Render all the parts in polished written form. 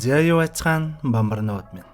За юу ацгаан бамбарнууд минь.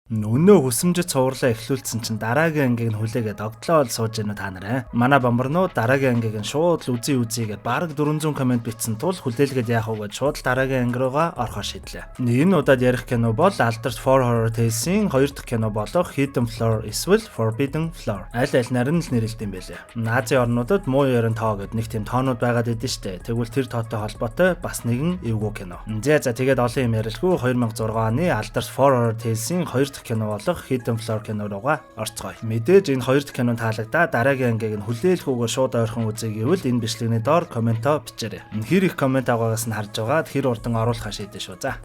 Өнөө хүсэмжит цувралаа эхлүүлсэн чинь дараагийн ангийг нь хүлээгээд огтлоо ол сууж гэнэ та нараа. Манай бамбарнууд дараагийн ангийг нь шууд л үзье үзье гэд бараг 400 комент бичсэн тул хүлээлгээд яах вэ гэд шууд л дараагийн анги руугаа орохоор шийдлээ. Энэ удаад ярих кино бол алдарт For Horror Tales-ийн хоёр дахь кино болох Hidden Floor эсвэл Forbidden Floor. Аль альнаар нь л нэрлэдэг юм байлээ. Нази орнуудад муу ерэн тоо гэд нэг тийм тоонууд байгаад идэв штэ. Тэгвэл тэр тоотой холбоотой бас нэгэн эвгүй кино. За тэгээд олон юм ярилгүй 2006 оны алдарт For Horror Tales-ийн хоёр дахь кино болох Hidden Floor кино руугаа орцгоё. Мэдээж энэ хоёр дахь кино таалагдаа дараагийн ангийг нь хүлээлгүйгээр шууд ойрхон үзье гэвэл энэ бичлэгний доор комментоо бичээрэй. Хэр их коммент аваагаас нь харж байгаад хэр урдан оруулахаа шийдэн шүү. За.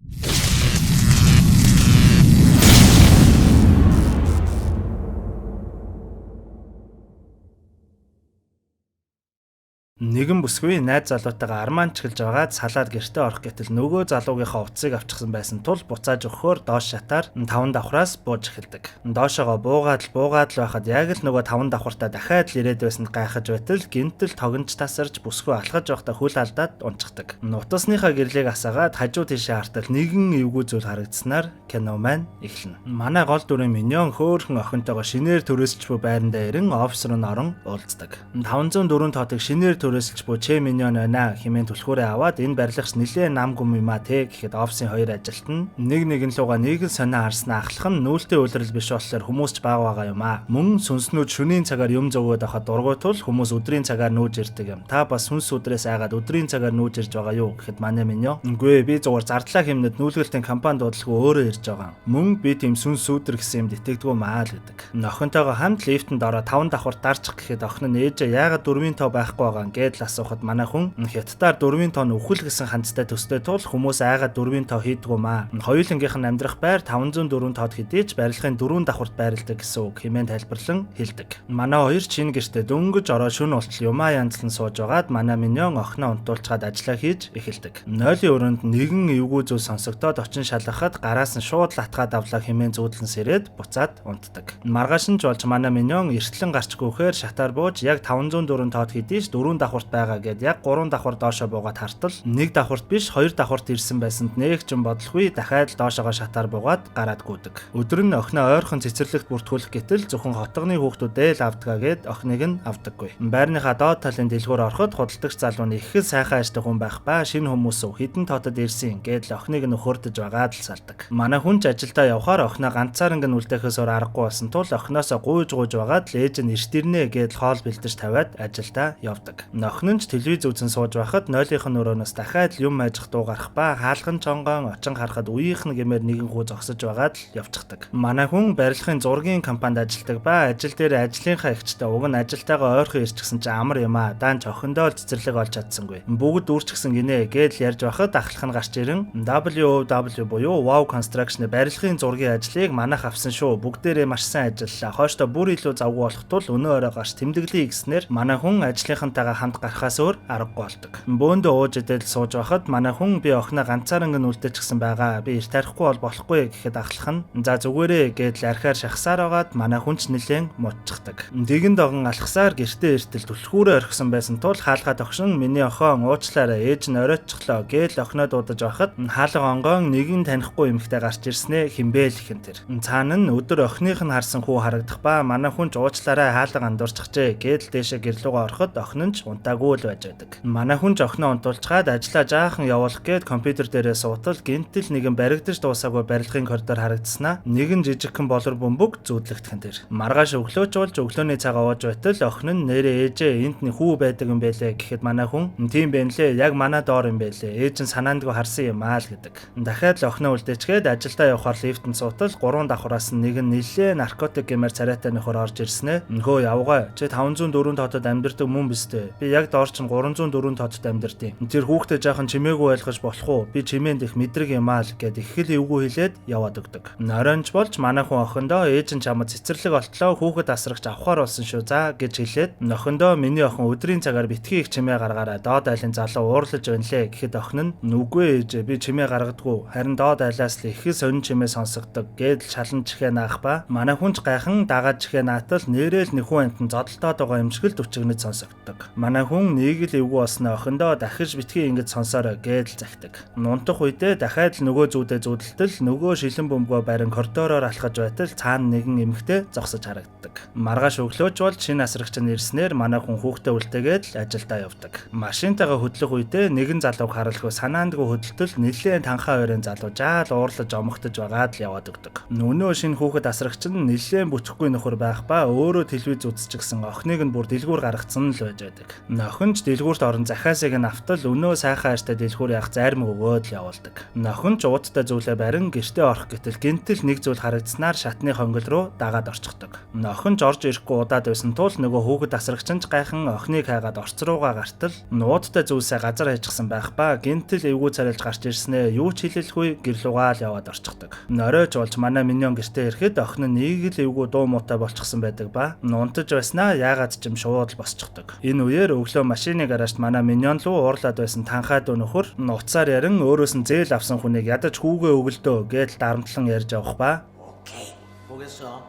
Нэгэн бүсгүй найз залуутайгаа арман чиглэж байгаад салаад гэртээ орох гэтэл нөгөө залуугийнхаа утсыг авчихсан байсан тул буцааж өгөхөөр доош шатаар 5 давхраас бууж эхэлдэг. Доошоогоо буугаад л байхад яг л нөгөө 5 давхартаа дахиад л ирээд байсанд гайхаж байтал гинтэл тогонж тасарч бүсгүй алхаж байхдаа хөл алдаад унцдаг. Утасныхаа гэрлийг асаагаад хажуу тийшээ хартал нэгэн эвгүй зүйл харагдсанаар кино маань эхэлнэ. Манай гол дүрийн миньон хөөхөн охинтойгоо шинээр төрөөсч буй байрандаа ирэн офис руу орон уулздаг. 504 тоотыг шинээр төрөөсөлж буй Че Миньон байна хэмээн түлхүүрээ аваад энэ барилгач нилээ нам гүм юм а те гэхэд офисын хоёр ажилтан нэг нэгэн луга нэг л сонио харснаа ахлах нь нүүлтийн улирал биш болохоор хүмүүс ч баг байгаа юм а. Мөн сүнснүүд шөнийн цагаар юм зөөгөөд авахад дургүй тул хүмүүс өдрийн цагаар нүүж ирдэг юм. Та бас сүнс өдрөөс айгаад өдрийн цагаар нүүж ирж байгаа юу гэхэд манай Миньон үгүй би зүгээр зардлаа хэмнэд нүүлгэлтийн компани дуудалгүй өөрөө ирж байгаа. Мөн би тийм сүнс өдөр гэсэн юмд итгэдэггүй маа л гэдэг. Охинтойгоо хамт лифтэнд ороо 5 давхар дарчих гэхэд охин нь ээжээ яагаад 4-ийн тоо байхгүй байгаа юм гэдэл асуухад манай хүн хятадаар 4-ийн тоо нь үхэл гэсэн хандтай төстэй тул хүмүүс айгаад 4-ийн тоо хийдгүү маа. Хоёулангийнх нь амьдрах байр 504 тоод хэдий ч барилгын 4 давхарт байрладаг гэсэн үг хэмээн тайлбарлан хэлдэг. Манай хоёр чинь гэртээ дөнгөж ороо шөнө болтол юмаа янзлан сууж байгаад манай миньон охиноо унтуулчгаад ажиллаа хийж эхэлдэг. Нойлын өрөөнд нэгэн эвгүй зүйл сонсогдоод очин шалгахад гараас нь шууд латгаад авлаа хэмээн зүүдлэн сэрээд буцаад унтдаг. Маргааш нь ч болж манай миньон эртлэн гарч гүхээр шатаар бууж яг 504 тоод хэдий ч 4 давхарт байгаа гэд яг 3 давхар доошо буугаад хартал нэг давхарт биш 2 давхарт ирсэн байсанд нэг ч юм бодлохгүй дахиад л доошоогоо шатаар буугаад гараад гүдэг. Өдөр нь охиноо ойрхон цэцэрлэгт бүртгүүлэх гэтэл зөвхөн хотгоны хүүхдүүдээ л авдгаа гэд охиныг нь авдаггүй. Байрныхаа доод талын дэлгүүр ороход худалдагч залуу нь их л сайхан ажтай хүн байх ба шинэ хүмүүс үү хідэн тоотод ирсэн гэд л охиныг нь өхөрдөж байгаад л салдаг. Манай хүн ч ажилдаа явхаар охиноо ганцаарнг нь үлдээхээс өөр аргагүй болсон тул охиноосоо гуйж гуйж байгаад л ээж нь эрт ирнэ гэд хоол бэлдэж тавиад ажилдаа явдаг. Охин нь ч телевиз үзэн сууж байхад нойлынх нь өрөөнөөс дахиад л юм ажих дуу гарах ба хаалган чонгоон очин харахад үеийнх нь гэмээр нэгэн хүү зогсож байгаад л явчихдаг. Манай хүн барилгын зургийн компанид ажилладаг ба ажил дээр ажлынхаа эгчтэй уг нь ажилтайгаа ойрхон ирчихсэн чинь амар юм аа. Даанч охиндоо л цэцэрлэг олж чадсангүй. Бүгд үрчгсэн гинэ гээд л ярьж байхад ахлах нь гарч ирэн WOW буюу Wow Construction-ы барилгын зургийн ажлыг манайх авсан шүү. Бүгдээрээ маш сайн ажиллалаа. Хойштоо бүр илүү завгүй болох тул өнөө орой гарч тэмдэглэе гэснээр манай хүн ажлынхантайгаа хамт гарахаас өөр аргагүй болдог. Бөөндөө ууж идэл сууж байхад манай хүн би охиноо ганцаарнг нь үлдээчихсэн байгаа. Би эрт тарихгүй бол болохгүй гэхэд ахлах нь за зүгээрээ гээд л архиар шахсаар байгаад манай хүн ч нэлээн муудчихдаг. Дэгэн догон алхасаар гэртээ эртэл түлхүүрээ орхисон байсан тул хаалгаа тогшин миний охин уучлаарай ээж нь оройтчихлоо гээл охиноо дуудаж байхад хаалга онгоон нэгэн танихгүй эмэгтэй гарч ирснээ хинбэ л ихэн тэр. Цаана нь өдөр охиных нь харсан хүү харагдах ба манай хүн ч уучлаарай хаалга андуурчихжээ гээл дээшээ гэрлүүгээ ороход охин нь ч унтаагүй л байж байдаг. Манай хүн ч охиноо унтуулчгаад ажлаа жаахан явуулах гээд компьютер дээрээ суутал гинтэл нэгэн баригдаж дуусаагүй барилгын коридор харагдсанаа нэгэн жижигхэн болор бөмбөг зүүдлэгдхэн тэр. Маргааш өглөөч болж өглөөний цагаа ууж байтал охин нь нэрээ ээжээ энд нэг хүү байдаг юм байлээ гэхэд манай хүн тийм байна лээ яг манай доор юм байлээ ээж нь санаандгүй харсан юм аа л гэдэг. Дахиад л охиноо үлдээчгээд ажилдаа явахаар лифтэнд суутал 3 давхраас нэг нь нилээ наркотик гэмээр царайтай нөхөр орж ирснэ. Нөхөө явгаа чи 504 тоотод амьдардаг мөн биз дээ. Би яг доор чинь 304 тоотод амьдардیں۔ Тэр хүүхдээ жаахан чимээгүй байлгаж болох уу? Би чимээнд их мэдрэг юм аа л гэд их л эвгүй хэлээд яваад өгдөг. Норойнч болж манай хүн охиндоо ээж нь чамд цэцэрлэг олтлоо хүүхэд асрагч авахар болсон шүү за гэж хэлээд нохиндоо миний охин өдрийн цагаар битгий их чимээ гаргаарай доод айлын залуу уурлаж байна лээ гэхэд охин нь нүггүй ээж би чимээ гаргадаггүй харин доод айлаас л их л сонин чимээ сонсогддог гээд л шалан чихээ наах ба манай хүн ч гайхан дагаад чихээ наатал нэрэл нөхөн амтан зодолдоод байгаа юм шиг л түчигнэж сонсогддог. Манай хүн хүн нэг л эвгүй болсноо охиндоо дахиж битгий ингэж сонсоорой гэдэл захидаг. Унтах үедээ дахиад л нөгөө зүүдээ зүүдэлтэл нөгөө шилэн бөмбөгөө барин коридороор алхаж байтал цаана нэгэн эмэгтэй зогсож харагддаг. Маргааш өглөөч бол шинэ асрагч нь ирснээр манай хүн хүүхдээ үлдээгээд л ажилдаа явдаг. Машинтайгаа хөдлөх үедээ нэгэн залууг харалгүй санаандгүй хөдөлтөл нэлээн танхаа хоёрын залуу жаал уурлаж омогтож байгаад л яваад өгдөг. Өнөө шинэ хүүхэд асрагч нь нэлээн бүтэхгүй нөхөр байх ба өөрөө телевиз үзчихсэн охиныг нь бүр дэлгүүр гаргацсан л байж байдаг. Нохин ч дэлгүүрт орон захиасыг нь автал өнөө сайхан хайртай дэлгүүр явах зарим өгөөд л явуулдаг. Нохин ч уудтай зүйлээ барин гэртээ орох гэтэл гинтэл нэг зүйл харагдсанаар шатны хонгил руу дагаад орчихдог. Нохин ч орж ирэхгүй удаад байсан тул нөгөө хүүхэд асрагч нь ч гайхан охиныг хайгаад орц руугаа гартал нуудтай зүйлсээ газар хайчихсан байх ба гинтэл эвгүй царайлж гарч ирснээ юу ч хэлэлгүй гэрлүүгаа л яваад орчихдог. Норойч болж манай миньон гэртээ ирэхэд охин нь нэг л эвгүй дуу муутай болчихсон байдаг ба унтаж байснаа яагаад ч юм шууд л босчихдог. Энэ үеэр өглөө машины гаражт манай миньон руу уурлаад байсан танхаа дүү нөхөр утсаар ярин өөрөөс нь зээл авсан хүнийг ядаж хүүгээ өгөлдөө гэдэл дарамтлан ярьж явах ба 오케이. 보겠어.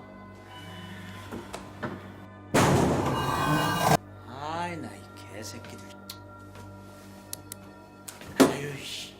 아이 나 이 개새끼들. 아유 씨.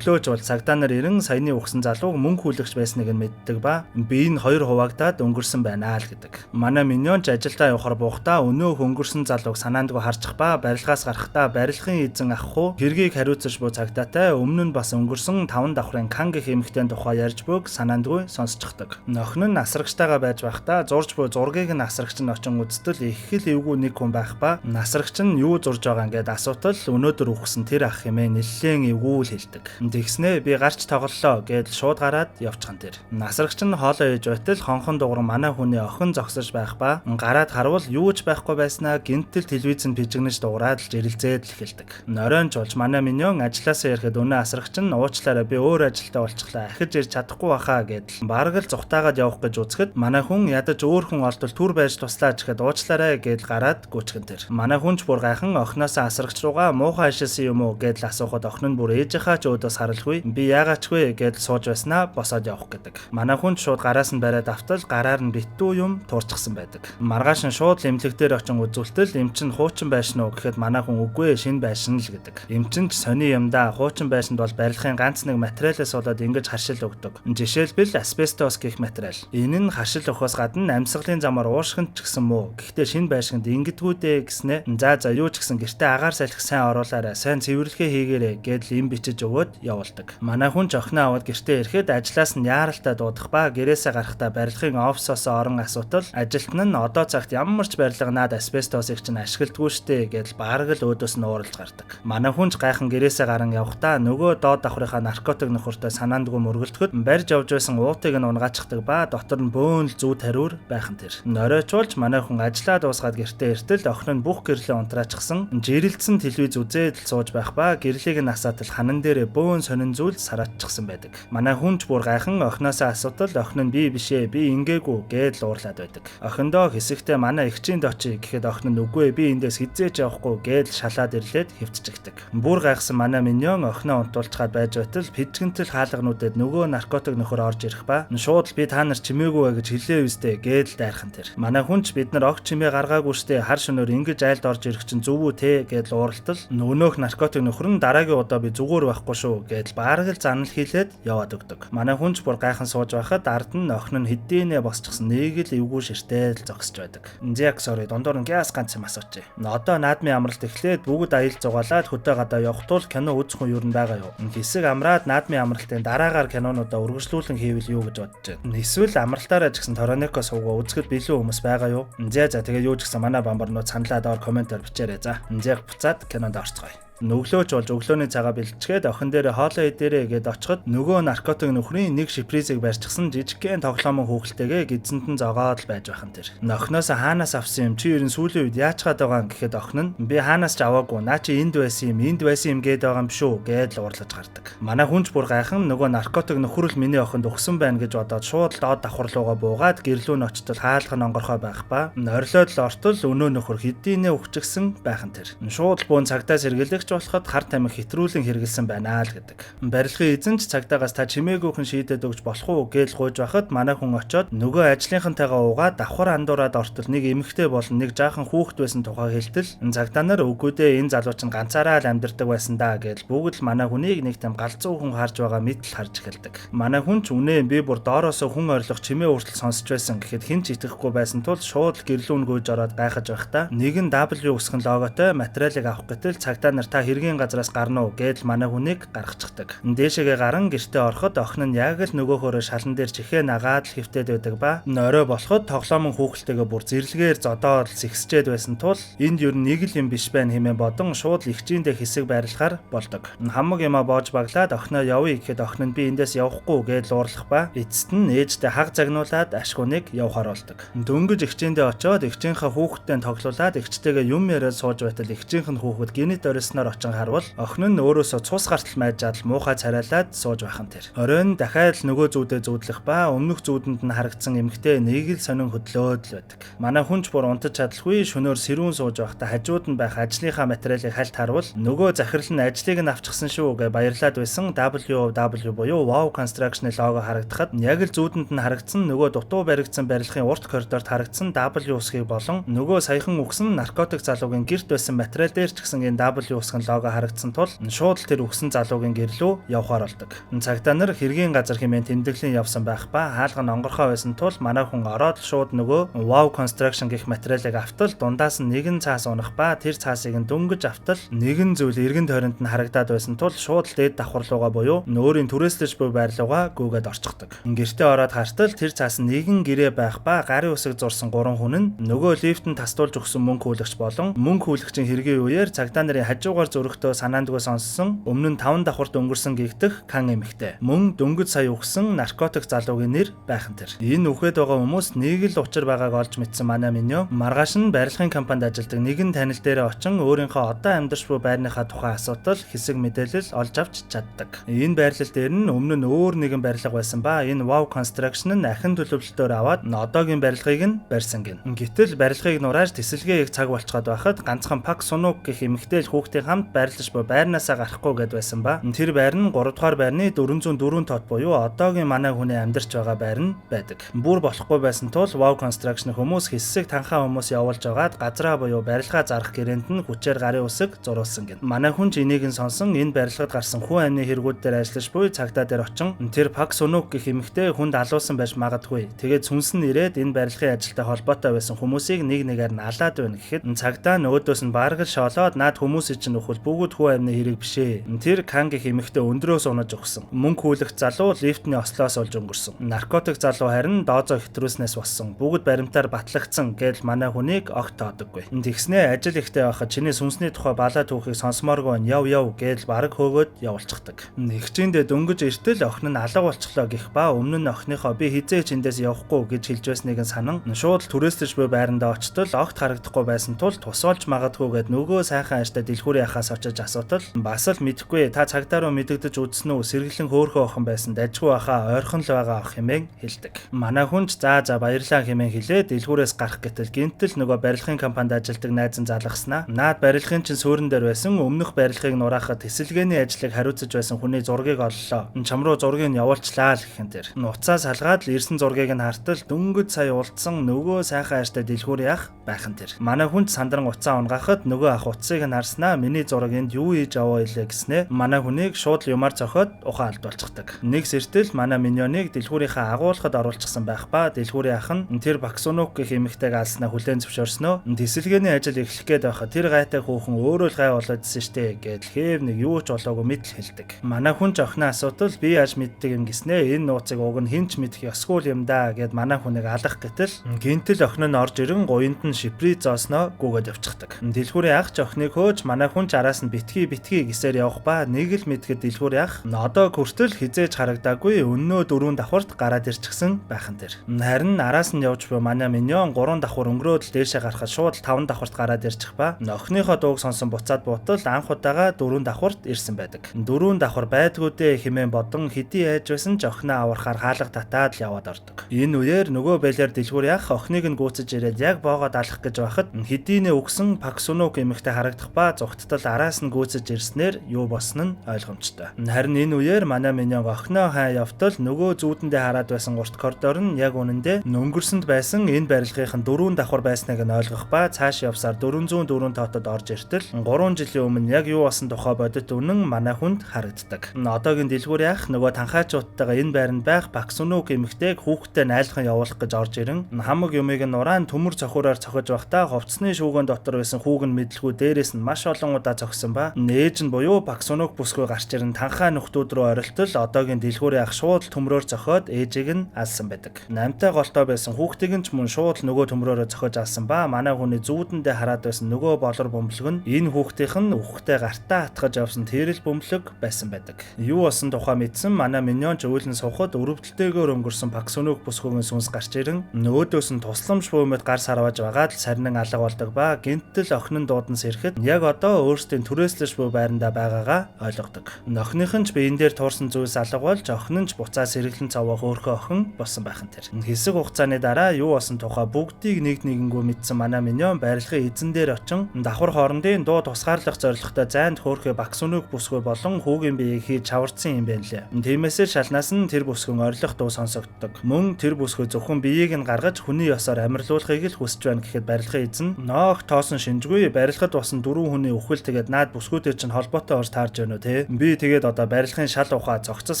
Өглөөж бол цагдаа нар ирэн саяны ухсан залууг мөнгө хүлэгч байсныг нь мэддэг ба би энэ хоёр хуваагдаад өнгөрсөн байна л гэдэг. Манай миньон ч ажилдаа явахар буухтаа өнөөх өнгөрсөн залууг санаандгүй харчих ба барилгаас гарахдаа барилгын эзэн ах хуу хэргийг хариуцаж буй цагдаатай өмнө нь бас өнгөрсөн 5 давхрын кан гэх эмэгтэйн тухай ярьж буйг санаандгүй сонсчихдаг. Нохин нь асрагчтайгаа байж байхдаа зурж буй зургийг нь асрагч нь очин үзтэл их л эвгүй нэг хүн байх ба асрагч нь юу зурж байгаа ингээд асуудал өнөөдөр үхсэн тэр ах хэмээн нэлээн эвгүй л хэлдэг. Тэгснээ би гарч тоглолоо гэдэл шууд гараад явчихсан тэр. Насрагч нь хоолоо ээж байтал хонхон дууран манай хүний охин зогсож байх ба гараад харвал юу ч байхгүй байснаа гинтэл телевиз нь пижигнэж дуурайд л жирэлзээд л эхэлдэг. Норойн ч болж манай миньон ажилласаа ирэхэд өнөө асрагч нь уучлаарай би өөр ажилдаа болчихлаа ахиж ирж чадахгүй баха гэдэл бараг л зугтаагаад явах гэж үзэхэд манай хүн ядаж өөр хүн олдвол түр байж туслаа гэхэд уучлаарай гэдэл гараад гүчгэн тэр. Манай хүн ч бүр гайхан охиноосоо асрагч руугаа муухай ашигласан юм уу гэдэл асуухад охин нь бүр ээжийнхаа ч өөдөөс харалгүй би яагаачгүй гэдэл сууж байснаа босоод явах гэдэг. Манай хүн ч шууд гараас нь бариад автал гараар нь битүү юм туурчихсан байдаг. Маргааш нь шууд л эмнэлэг дээр очин үзүүлтэл эмч нь хуучин байшин уу гэхэд манай хүн үгүй шинэ байшин л гэдэг. Эмч нь ч сони юм да хуучин байшинд бол барилгын ганц нэг материалаас болоод ингэж харшил өгдөг. Жишээлбэл асбестос гэх материал. Энэ нь харшил өгөхөөс гадна амьсгалын замаар уушгинд ч гэсэн муу. Гэхдээ шинэ байшинд ингэдэггүй дээ гэснэ. За за юу ч гэсэн гэртээ агаар салхи сайн оруулаарай, сайн цэвэрлэгээ хийгээрэй гэдэл им бичиж өгөөд явуулдаг. Манай хүн ч охиноо аваад гэртээ ирэхэд ажлаас нь яаралтай дуудах ба гэрээсээ гарахдаа барилгын офисоос орон асуудал ажилтан нь одоо цагт ямар ч барилга наад асбестосыг чинь ашигладаггүй штэ гэдэл бараг л өөдөөс нь ууралж гардаг. Манай хүн ч гайхан гэрээсээ гарan явахдаа нөгөө доод давхрынхаа наркотик нөхөртэй санаандгүй мөргөлдөхөд барьж явж байсан уутыг нь унгаачихдаг ба дотор нь бөөн л зүү тариур байхан тэр. Норойчулж манай хүн ажлаа дуусгаад гэртээ иртэл охин нь бүх гэрлээ унтраачсан жирэлдсэн телевиз үзээд л сууж байх ба гэрлийг нь асаатал ханан дээрээ бөөн сонин зүйл сараадчихсан байдаг. Манай хүн ч бүр гайхан охиноосоо асуудал охин нь би бишээ би ингээгүй гэдэл уурлаад байдаг. Охиндоо хэсэгтээ манай эгчийн дочи гэхэд охин нь үгүй би эндээс хизээч явахгүй гэдэл шалаад ирлээд хэвтчихдэг. Бүр гайхсан манай миньон охиноо унтуулчихад байж байтал пижгэнтэл хаалгануудад нөгөө наркотик нөхөр орж ирэх ба шууд л би та нар чимээгүй бай гэж хэлээ үстэй гэдэл дайрхан тэр. Манай хүн ч бид нар огт чимээ гаргаагүй штэ хар шөнөөр ингэж айлд орж ирэх чинь зөв үү те гэдэл ууралтал нөгөөх наркотик нөхөр нь дараагийн удаа би зүгээр байхгүй шүү гэдэл бараг л занал хийлээд яваад өгдөг. Манай хүн ч бүр гайхан сууж байхад ард нь охин нь хэдийнэ босчихсон нэг л эвгүй ширтэл зогсож байдаг. Зяк sorry дундуур нь гяс ганц юм асуучих. Одоо наадмын амралт эхлээд бүгд аялал зугаалаад хөдөө гадаа явах тул кино үзэх хүн юу н байгаа юу? Хэсэг амраад наадмын амралтын дараагаар кинонуудаа үргэлжлүүлэн хийвэл юу гэж бодож байна. Эсвэл амралтаараа ч гэсэн Торонико суугаа үзэхэд билүү хүмүүс байгаа юу? За за тэгээд юу ч гэсэн манай бамбарнууд саналаа доор комментээр бичээрэй за. Зяк буцаад кинонд орцгоё. Өглөөч болж өглөөний цагаа бэлтчгээд охин дээр хоолоо идээрээ гэд очиход нөгөө наркотик нөхрийн нэг шипризийг барьчихсан жижигхэн тоглоомон хүүхэлтэйгээ гидсэнд нь зогоод л байж байхан тэр. Охиноос хаанаас авсан юм, чи ер нь сүүлийн үед яачгаад байгаа юм гэхэд охин нь би хаанаас ч аваагүй, наа чи энд байсан юм, энд байсан юм гээд байгаа юм шүү гээд л уурлаж гардаг. Манай хүн ч бүр гайхан нөгөө наркотик нөхөр л миний охинд өгсөн байна гэж бодоод шууд доод давхар руугаа буугаад гэрлүү нь очтол хаалга нь онгорхой байх ба орилоод л ортол өнөө нөхөр хэдийнэ өгчихсэн байхан тэр. Шууд л бөөн цагдаа сэргэлэгч болоход хар тамхи хэтрүүлэн хэрэгэлсэн байна л гэдэг. Барилгын эзэн ч цагдаагаас та чимээгүйхэн шийдээд өгч болох уу гэж гуйж байхад манай хүн очоод нөгөө ажлынхантайгаа уугаад давхар андуураад ортол нэг эмэгтэй болон нэг жаахан хүүхэд байсан тухай хэлтэл цагдаа нар үгүй дээ, энэ залуу чинь ганцаараа л амьдардаг байсан да гэж бүгд л манай хүнийг нэг там галзуу хүн харж байгаа мэт л харж эхэлдэг. Манай хүн ч үнэ би бүр доороосоо хүн орилох чимээ хүртэл сонсч байсан гэхэд хэн ч итгэхгүй байсан тул шууд л гэрлүүн гүйж ороод гайхаж байхдаа нэгэн W үсгэн логотой материалыг авах гэтэл цагдаа нар та хэргийн газраас гарна уу гэдэл манай хүнийг гаргачихдаг. Дээшээгээ гаран гэртээ ороход охин нь яг л нөгөөхөөрөө шалан дээр чихээ нагаад л хэвтээд байдаг ба орой болоход тоглоомон хүүхэлтэйгээ бүр зэрлэгээр зодоод сэгсчээд байсан тул энд ер нь нэг л юм биш байна хэмээн бодон шууд л эгчиндээ хэсэг байрлахаар болдог. Хамаг юмаа боож баглаад охиноо явъя гэхэд охин нь би эндээс явахгүй гэдэл уурлах ба эцэст нь ээжтэй хаг загнуулаад ашгууныг явахаар болдог. Дөнгөж эгчиндээ очоод эгчийнхээ хүүхэдтэй тоглуулад эгчтэйгээ юм яриад сууж байтал эгчийнх нь хүүхэд гинэт орилсноор очин харвал охин нь өөрөөсөө цус гартал майжаад л муухай царайлаад сууж байхан тэр. Оройн дахиад л нөгөө зүүдээ зүүдлэх ба өмнөх зүүдэнд нь харагдсан эмэгтэй нэг л сонин хөдлөөд л байдаг. Манай хүн ч бүр унтаж чадалгүй шөнөөр сэрүүн сууж байхдаа хажууд нь байх ажлынхаа материалыг хальт харвал нөгөө захирал нь ажлыг нь авчихсан шүү гэж баярлаад байсан WW буюу Wow Construction-ы лого харагдахад яг л зүүдэнд нь харагдсан нөгөө дутуу баригдсан барилгын урт коридорт харагдсан W үсгийг болон нөгөө саяхан үгсэн наркотик залуугийн гэрт байсан материал дээр ч гэсэн энэ W үсгэн лого харагдсан тул шууд л тэр үгсэн залуугийн гэр лүү явхаар болдог. Цагдаа нар хэргийн газар хэмээн тэмдэглэн явсан байх ба хаалга нь онгорхой байсан тул манай хүн ороод л шууд нөгөө Wow Construction гэх материалыг автал дундаас нь нэгэн цаас унах ба тэр цаасыг нь дөнгөж автал нэгэн зүйл эргэн тойронд нь харагдаад байсан тул шууд л дээд давхар руугаа буюу өөрийн түрээслэж буй байр руугаа гүгээд орчихдог. Гэртээ ороод хартал тэр цаас нь нэгэн гэрээ байх ба гарын үсэг зурсан гурван хүн нь нөгөө лифтэнд тастуулж өгсөн мөнгө хүлэгч болон мөнгө хүлэгчийн хэргийн үеэр цагдаа нарын хажуугаар зөрөгтөө санаандгүй сонссон өмнө нь 5 давхарт өнгөрсөн гэгдэх кан эмэгтэй. Мөн дөнгөж сая үхсэн наркотик залуугийн нэр байхан тэр. Энэ үхээд байгаа хүмүүс нэг л учир байгааг олж мэдсэн манай миньо маргааш нь барилгын компанид ажилладаг нэгэн танил дээрээ очин өөрийнхөө одоо амьдарч буй байрныхаа тухай асуудал хэсэг мэдээлэл олж авч чаддаг. Энэ байрлал дээр нь өмнө нь өөр нэгэн барилга байсан ба энэ Wow Construction нь ахин төлөвлөлтөөр аваад одоогийн барилгыг нь барьсан гин. Гэтэл барилгыг нурааж тэсэлгээ их цаг болцоход байхад ганцхан Пак Сунук гэх эмэгтэй л хүүхдийн хамт байрлаж буй байрнаасаа гарахгүй гэд байсан ба тэр байр нь 3 дугаар байрны 404 тот буюу одоогийн манай хүний амьдарч байгаа байр нь байдаг. Бүр болохгүй байсан тул Wow Construction хүмүүс хэсэг танхаа хүмүүс явуулж байгаад газраа буюу барилгаа зарах гэрээнд нь хүчээр гарын үсэг зурулсан гин. Манай хүн ч энийг нь сонсон энэ барилгад гарсан хүн амны хэрэгүүд дээр ажиллаж буй цагдаа дээр очин тэр Пак Сунук гэх эмэгтэй хүнд алуулсан байж магадгүй. Тэгээд сүнс нь ирээд энэ барилгын ажилтай холбоотой байсан хүмүүсийг нэг нэгээр нь алаад байна гэхэд цагдаа нөгөөдөөс нь бараг л шоолоод наад хүмүүсийн чинь нөхөл бүгд хүн амны хэрэг биш ээ. Тэр Кан гэх эмэгтэй өндрөөс унаж өгсөн. Мөнгө хүлэх залуу лифтний ослоос олж өнгөрсөн. Наркотик залуу харин доозоо хэтрүүлснээс болсон. Бүгд баримтаар батлагдсан гэдэл манай хүнийг огт тоодоггүй. Тэгснээ ажил ихтэй байхад чиний сүнсний тухай балаа түүхийг сонсомооргүй байна. Яв яв гэдэл бараг хөөгөөд явуулчихдаг. Эгчиндээ дөнгөж эртэл охин нь алга болчихлоо гэх ба өмнө нь охиныхоо би хизээ ч эндээс явахгүй гэж хэлж байсныг нь санан шууд түрээслэж буй байрандаа очтол огт харагдахгүй байсан тул тус болж магадгүй гэд нөгөө сайхан ааштай дэлгүүрийн ахаас очиж асуутал бас л мэдэхгүй та цагдаа руу мэдэгдэж үзсэн үү сэргэлэн хөөхөн охин байсан дажгүй баха ойрхон л байгаа ах хэмээн хэлдэг. Манай хүн ч за за баярлалаа хэмээн хэлээ дэлгүүрээс гарах гэтэл гинтэл нөгөө барилгын компанид ажилладаг найз нь залгаснаа. Наад барилгын чинь суурин дээр байсан өмнөх барилгыг нураахад тэсэлгээний ажлыг хариуцаж байсан хүний зургийг оллоо. Чам руу зургийг нь явуулчлаа л гэх юм тэр. Нуцаа салгаад л ирсэн зургийг нь хартал дөнгөж сая уулзсан нөгөө сайхан ааштай дэлгүүрийн ах байхан тэр. Манай хүн ч сандран уцаа унгаахад нөгөө ах утсыг нь харснаа миний зураг энд юу хийж аваа илээ гэснээ манай хүнийг шууд л юмар зохиод ухаан алдуулчихдаг. Нэг сэртэл манай миньоныг дэлгүүрийнхаа агуулгад оруулчихсан байх ба дэлгүүрийн ах нь тэр Баксунук гэх эмэгтэйг алснаа хүлээн зөвшөөрснөө тэсэлгээний ажил эхлэх гээд байхад тэр гайтай хүүхэн өөрөө л гай болоодсэн штэ гэдэл хэв нэг юу ч болоогүй мэдл хэлдэг. Манай хүн ч охиноо асуудал би яаж мэддэг юм гэснээ энэ нууцыг уг нь хэн ч мэдэх ёсгүй юм да гэд манай хүнийг алах гэтэл гинтэл охин нь орж ирэн гуянд нь шипри зоосноо гүгээд явчихдаг. Дэлгүүрийн ах ч охиныг хөөж манай хүн Манай хүн ч араас нь битгий битгий гэсээр явах ба нэг л мэдгэд дэлгүүр яах одоо хүртэл хизээж харагдаагүй өннөө дөрвөн давхарт гараад ирчихсэн байхан тэр. Харин араас нь явж буй манай миньон 3 давхар өнгөрөөд л дээшээ гарахад шууд 5 давхарт гараад ирчих ба охиныхоо дууг сонсон буцаад буутал анх удаага 4 давхарт ирсэн байдаг. 4 давхар байдгүй дээ хэмээн бодон хэдий айж байсан ч охиноо аврахаар хаалга татаад л яваад ордог. Энэ үеэр нөгөө балиар дэлгүүр яах охиныг нь гүйцэж ирээд яг боогоод алах гэж байхад хэдийнэ үгсэн Паксунук эмэгтэй харагдах ба зугттал араас нь гүйцэж ирснээр юу болсон нь ойлгомжтой. Харин энэ үеэр манай миньон охиноо хай явтал нөгөө зүүдэндээ хараад байсан урт коридор нь яг үнэндээ өнгөрсөнд байсан энэ барилгын 4 давхар байсныг нь ойлгох ба цааш явсаар 404 тоотод орж иртэл 3 жилийн өмнө яг юу болсон тухай бодит үнэн манай хүнд харагддаг. Одоогийн дэлгүүр яах нөгөө танхаачуудтайгаа энэ байранд байх Паксунук эмэгтэйг хүүхдтэй найлхан явуулах гэж орж ирэн хамаг юмыг нь нураан төмөр цохиураар цохиж байхдаа хувцсны шүүгэн дотор байсан хүүг нь мэдлгүй дээрээс нь маш олон удаа цохисон ба нээж нь буюу Паксунук бүсгүй гарч ирэн танхаа нөхдүүд рүү орилтол одоогийн дэлгүүр яах шууд төмрөөр цохиод ээжийг нь алсан байдаг. Намтай голтой байсан хүүхдийг нь ч мөн шууд нөгөө төмрөөрөө цохиж алсан ба манай хүний зүүдэндээ хараад байсан нөгөө болор бөмбөлөг нь энэ хүүхдийнх нь үхэхтэй гартаа атгаж явсан тэрэл бөмбөлөг байсан байдаг. Юу болсон тухай мэдсэн манай миньон ч уйлан сухад өрөвдөлтэйгээр өнгөрсөн Паксунук бүсгүйн сүнс гарч ирэн нөөдөөс нь тусламж бүүмэд гар сарваж байгаад л сарнин алга болдог ба гинтэл охин нь дуудан сэрэхэд яг одоо өөрсдийн түрээслэж буй байрандаа байгаагаа ойлгодог. Охиных нь ч биен дээр туурсан зүйлс алга болж охин нь ч буцаа сэргэлэн цовоо хөөрхөн охин болсон байх нь тэр. Хэсэг хугацааны дараа юу болсон тухай бүгдийг нэг нэгэнгүү мэдсэн манай миньон барилгын эзэн дээр очин давхар хоорондын дуу тусгаарлах зорилготой зайнд хөөрхөө Паксунук бүсгүй болон хүүгийн биеийг хийж чаварцсан юм байна лээ. Тиймээсээ шалнаас нь тэр бүсгүн орилох дуу сонсогддог. Мөн тэр бүсгүй зөвхөн биеийг нь гаргаж хүний ёсоор амьрлуулахыг л хүсэж байна гэхэд барилгын эзэн ноох тоосон шинжгүй барилгад болсон дөрвөн хүний үхэл тэгээд наад бүсгүйтэй чинь холбоотой орж таарж байна уу те. Би тэгээд одоо барилгын шал ухаа зохицос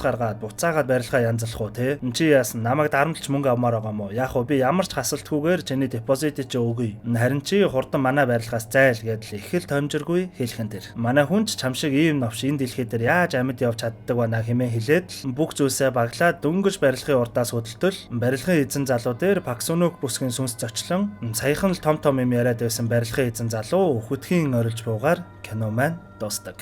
гаргаад буцаагаад барилгаа янзлах уу те. Чи яасан намайг дарамтлж мөнгө авмаар байгаа мó? Яг уу би ямар ч хасалтгүйгээр чиний депозитыг чи өгье. Харин чи хурдан манай барилгаас зайл гэдэл их л томжиргүй хэлхэн тэр. Манай хүн ч чам шиг ийм новш энэ дэлхий дээр яаж амьд явж чаддаг байна хэмээн хэлээд бүх зүйлсээ баглаад дөнгөж барилгын урдаас хөдөлтөл барилгын эзэн залуу дээр Паксунук бүсгийн сүнс зочлон саяхан л том том юм яриад байсан барилгын эзэн залуу үхүтгийн орилж буугаар кино маань дуустдаг.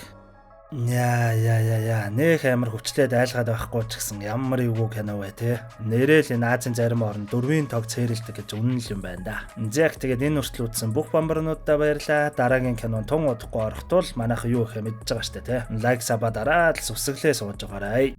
Яа яа яа яа нэх амар хүчлээд айлгаад байхгүй ч гэсэн ямар эвгүй кино вэ те. Нэрэл энэ Азийн зарим орн дөрвийн тог цээрэлдэг гэж үнэн л юм байна да. Зэг тэгээд энэ хүртэл үзсэн бүх бамбарнуудаа баярлаа. Дараагийн кинон тун удахгүй орох тул манайх юу ихэ мэдж байгаа штэ те. Like sub аа дараад л сүсгэлээ сууж байгаарай.